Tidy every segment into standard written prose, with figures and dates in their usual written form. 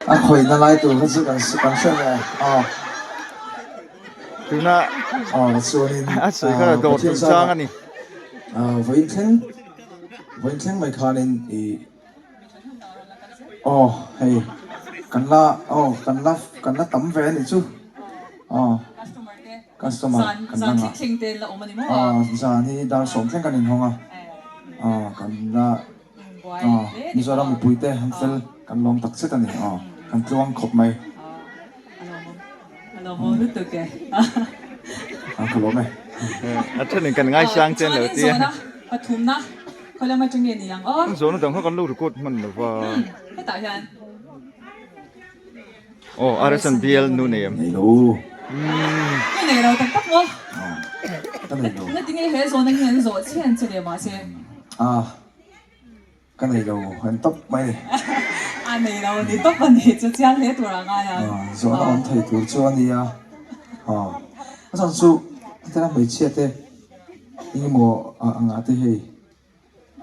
A khawihna lai tur kha chu kan kan hre ve a. Tuna a chuanin a sawi kha dawr Pathian chung zarah chang a ni. Vawiin thleng vawiin thleng mai khanin i aw hei kan la aw kan la kan la tam ve a nih chu aw customer kan la ngah aw zan hi dar sawm thleng kan inhawng a aw kan la Aw, Mizoram mipuite an fel kan lawm tak zet a ni. Aw, kan tluang khawp mai. Aw, ka lawm e. A thenin kan ngaisang chen lo tia. Zawhna dang kha kan lo record hman lo va. Aw, RSN bial nu nei em? Nei lo. Aw, ka nei lo. A, ka nei lo an tawp mai ni. A nei lo ni tawp a ni chu chiang hle tur a ngai a. A, zawhna awm thei tur chu a nia. A, a chhan chu hetiang hmeichhia te engemaw angah te hei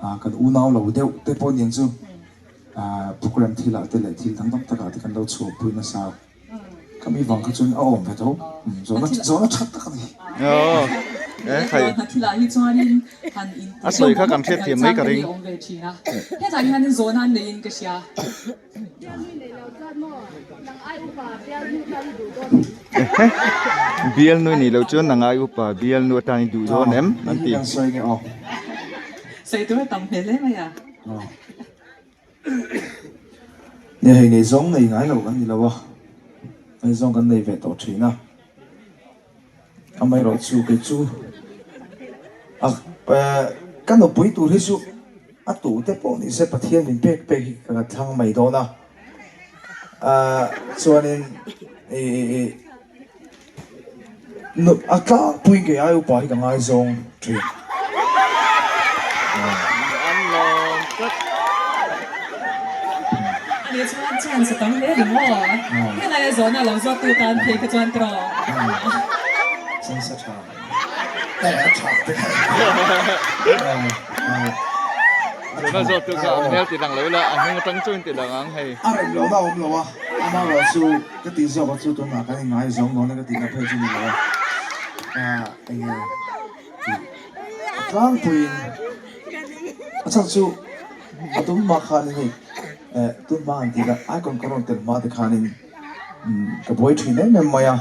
a kan unau lo deuh te pawh niang chu a program thil ah te leh thil dang dang takah te kan lo chhuahpui nasa. Ka mi vang kha chuan a awm ve tho. Zawhna zawhna that tak a ni. Aw e khai. A sawi kha kan hriat thiam mai ka ring. Bialnu i nih loh chuan nang ai upa bialnu atan i duh dawn em an ti. Nia hei ngaihzawng nei ngai lo kan ni lo a, ngaihzawng kan nei ve tawh thin a, amaherawh chu kei chu a ka nupui tur hi chu a tu te pawh ni se Pathian min pek pek hi ka thlang mai dawn a, ah chuanin ih a tlangpui ngei ai upa hi ka ngaizawng thin. Ani chuan chance a tam hle ni maw? Helai a zawhna lo zawt tu tan phei kha chuan tawh. Chance a tha. A tha te kha. Zawhna zawt tu kha a hmel ti lang lo ila a hnung atang chuan ti lang ang hei. A rem lohna a awm lo a. Amaherawh chu ka tih zawk a chu tunah kan inngaizawng dawn a ka tihna phei chu ni lo a, ah eng nge tih a tlangpuiin a chhan chu a tum hma khanin hei eh tun hma han tih la icon ka rawn tel hma te khanin ka buai thin em em mai a,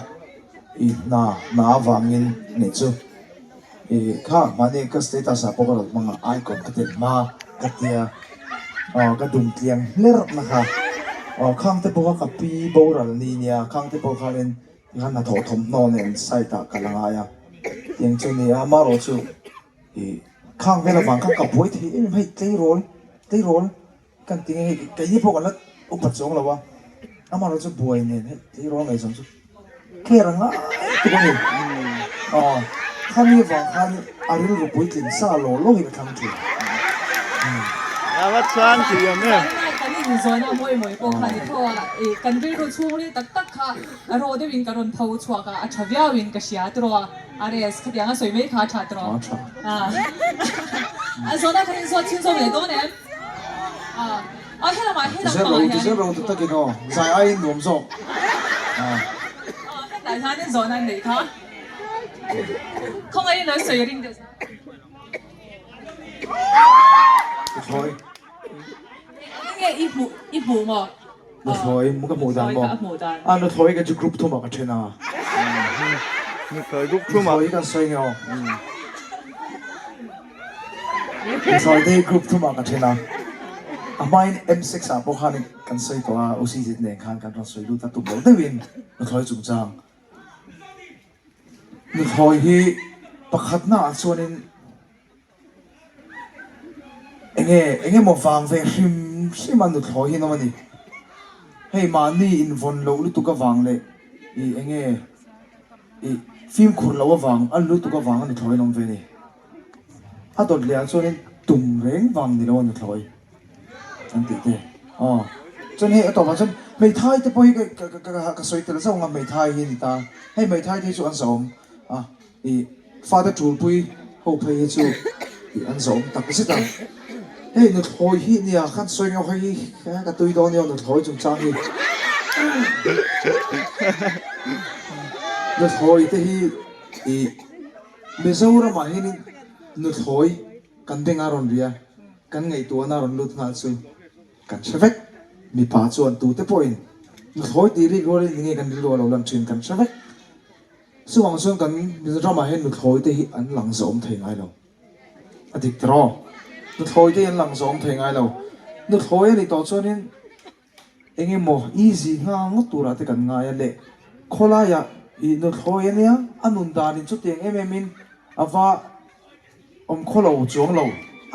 i hna hna avangin a nih chu. Ih kha mahni ka status ah pawh ka rawn hmang a icon ka tel hma ka tia aw ka dum tliang hlerh na kha aw khang te pawh kha ka pi boral ni nia khang te pawh khanin tikhan hnathawh thawmhnaw nen site ah ka la ngai a tiang chu nia amaherawh chu ih khang vel avang khan ka buai thei em em hei tleirawl tleirawl kan ti nge hei keini pawh kan la upat chuang lo a amaherawh chu buai nen hei tleirawl ngaihzawm chu. Clear a ngai tuk a ni. Aw, khami avang khan a rilru puitling sa law law hi ka thlang thin. A va chhang thiam em. Kan inzawn a mawi mawi pawh kha ni tho a, ih kan rilru chhungril tak tak kha a raw deuhin ka rawn tho chhuak a, a tha viauin ka hria tiraw a, RS khatiang a sawi mai kha a tha tiraw. A tha. A zawn a kan inzawt chhunzawm leh dawn em? A helamah helam Zero pangah ti hian zero ti takin aw zai aiin nuam zawk. Aw hetah hianin zawhna an neih kha. Khawngaihin lo sawi ring deuh. Nuthlawi. Enge i hmuh i hmuh maw? Nuthlawi ka hmuh dan maw? Ka hmuh dan. A nuthlawi ka chu group thumah ka then a. Nuthlawi group thumah. Nuthlawi kan sawi nge aw. Nuthlawi te group thumah ka then a. A hmain M6 ah pawh khan kan sawi tawh a, OCZ nen khan kan rawn sawi lut a tum lo deuhin nuthlawi chungchang. Nuthlawi hi pakhatna ah chuanin Enge eng emaw vang ve hrim hrim a nuthlawi hi an awm a ni. Hei mahni invawn loh lutuk avang leh ih enge ih fimkhur loh avang a lutuk avang a nuthlawi an awm ve a ni. A dawt leh ah chuanin tum reng vang ni lo a nuthlawi an tih te. Aw chuan hei a tawpah chuan hmeithai te pawh hi ka ka ka ka sawi tel zauh ang a hmeithai hi a ni ta. Hei hmeithai te hi chu an zahawm a. I fate tulpui ho phei hi chu tih an zawm tak zet a. Hei nuthlawi hi nia khan sawi ngeuh hei hi ka tui dawn nia nuthlawi chungchang hi. Nuthlawi te hi i Mizoramah hianin nuthlawi kan beng a rawn ri a, kan ngaihtuahna a rawn lut nghal chu kan hre vek. Mipa chuan tute pawhin nuthlawi tih rik rualin enge kan rilru a lo lan thin kan hre vek. Chuvang chuan kan ramah hian nuthlawi te hi an lang zawm thei ngai lo. A dik tiraw? Nuthlawi te hi an lang zawm thei ngai lo. Nuthlawi a nih tawh chuanin eng emaw easy nghal ngawt turah te kan ngai a leh khawlaiah ih nuthlawi a nia a nun danin chutiang em em in a va awm khaw lo chuang lo.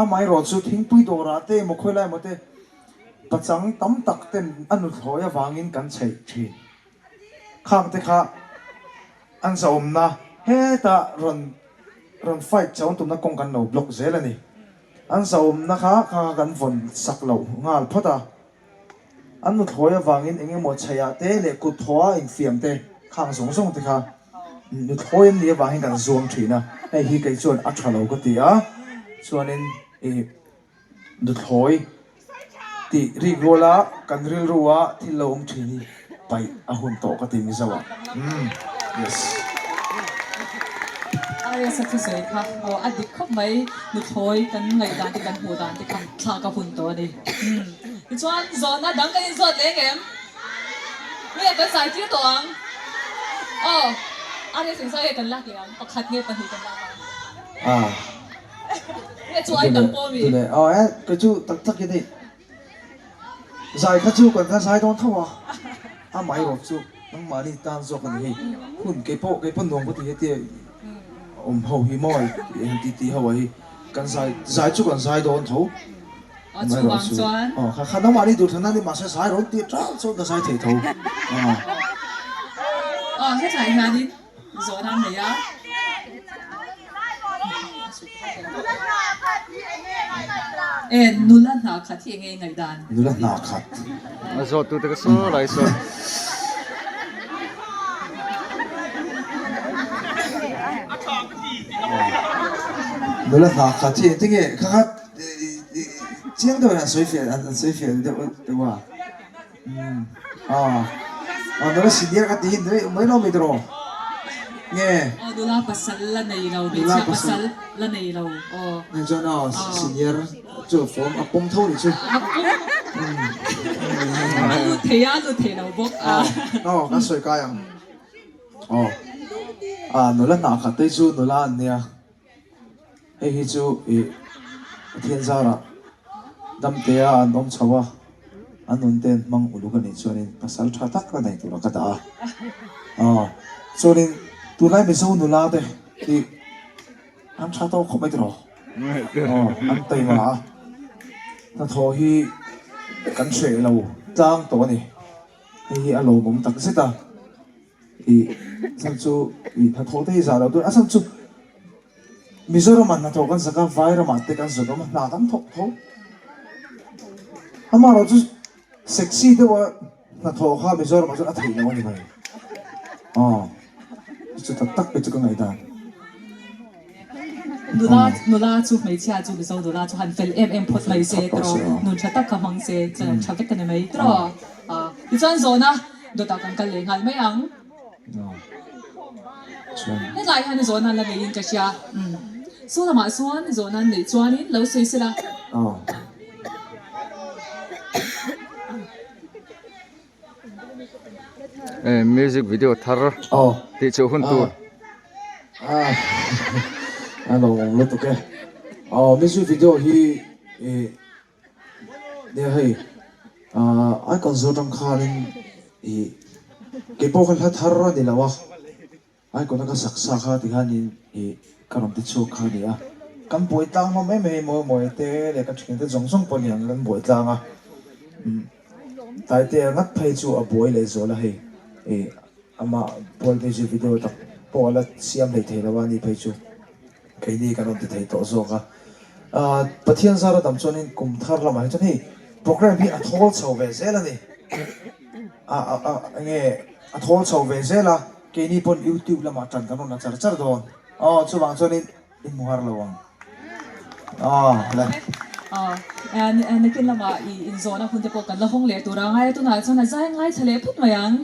Amaherawh chu thingpui dawrah te emaw khawilai emaw te pachang tam tak ten a nuthlawi avangin kan chheih thin. Khang te kha an zahawmna hetah rawn rawn fight chauh an tumna kawng kan lo block zel a ni. An zahawmna kha kha kha kan vawn sak loh nghal phawt a. An nuthlawi avangin eng emaw chheihah te leh kut thawha infiam te khang zawng zawng te kha nuthlawi an nih avangin kan zuam thin a. Hei hi kei chuan a tha lo ka ti a, chuanin ih. Nuthlawi tih rik ruala kan rilrua thil lo awm thin hi paih a hun tawh ka ti Mizo ah. Umm yes. RS a thusawi kha aw a dik khawp mai nuthlawi kan ngaihdan te kan hmuh dan te kha thlak a hun tawh a ni. Umm tichuan zawhna dang kan inzawt leh ngem? Nge kan zai tir tawh ang? Aw RS engzah nge kan lak leh ang? Pakhat nge pahnih kan lak ang? Ah. Tule aw e kei chu tak tak in hei zai kha chu kan kha zai dawn tho a amah erawh chu nangmahni tan zawk a ni hei hun kei pawh kei pawh nuam ka ti hetia awm ho hi maw han ti ti ho ah hi kan zai zai chu kan zai dawn tho amah erawh chu aw kha kha nangmahni duh thlan a ni mahse zai rawn tih ṭan chuan ka zai thei tho aw hetlai hianin Zawhna an nei a. E, nula hna khat hi enge i ngaihdan? Nula hna khat. A zawt tute ka saw lai sawn. Nula hna khat hi engtin nge kha kha chiang deuhin an sawi fiah an sawi fiah deuh deuh a. Umm aw nula senior ka ti hi ni mai lo mi tiraw nge aw nula pasal la nei lo hmeichhia pasal la nei lo aw nge chuan aw senior chu form a pawm tho ni chu a pawm a lut thei a lut thei lo bawk a aw kan sawi kai ang aw a nula hnah khat te chu nula an nia. Hei hi chu ih Pathian zarah damtea an awm chho a, an nun te an hmang uluk a nih chuanin pasal tha tak la nei tura ka dah a. Aw, chuanin tunlai Mizo nula te hi an tha tawk khawp mai tiraw? Aw, an taima a, hnathawh hi kan hreh lo tlang tawh a ni. Hei hi a lawmawm tak zet a. Ih chhan chu ih hnathawh te hi zah loh tur a chhan chu Mizoram ah hnathawh kan zak a Vairam ah te kan zak awm a hna kan thawk tho amaherawh chu sexy deuh a hnathawh kha Mizoram ah chuan a theih loh a ni mai aw chu tak tak pawh chu ka ngaihdan. Nula nula chu hmeichhia chu Mizo nula chu han fel em em phawt mai se tiraw nun tha tak kha hmang se chuan tha vek a ni mai tiraw tichuan zawhna Dawtah kan kal leh nghal mai ang. Helai hian zawhna la neiin ka hria. Saw lamah chuan zawhna an neih chuanin lo sawi sela. Music video thar tih chhuah hun tur. A lo awm lutuk e. Music video hi Nia hei aah icon zawt atang khanin ih kei pawh kha hla thar a ni lo a, icon a ka sak sa kha ti khanin ih ka rawn ti chhuak kha a ni a, kan buai tlang hlawm em em mawi mawi te leh ka thiante zawng zawng pawh niang kan buai tlang a, umm Taitea ngat phei chu a buai leh zual a hei ih amah pual music video tak pawh a la siam hlei thei lo a ni phei chu. Keini kan rawn ti thei tawh zawk a, Pathian zara dam chuanin kum thar lamah hi chuan hei programme hi a thawl chho ve zel a ni. Enge a thawl chho ve zel a, keini pawn YouTube lamah tan kan rawn la char char dawn. Aw chuvang chuanin i hmu har lo ang. Aw le. Aw, nakin lamah i inzawhna hun te pawh kan la hawng leh tur a ngai a, tunah chuan a zai ngaithla leh phawt mai ang.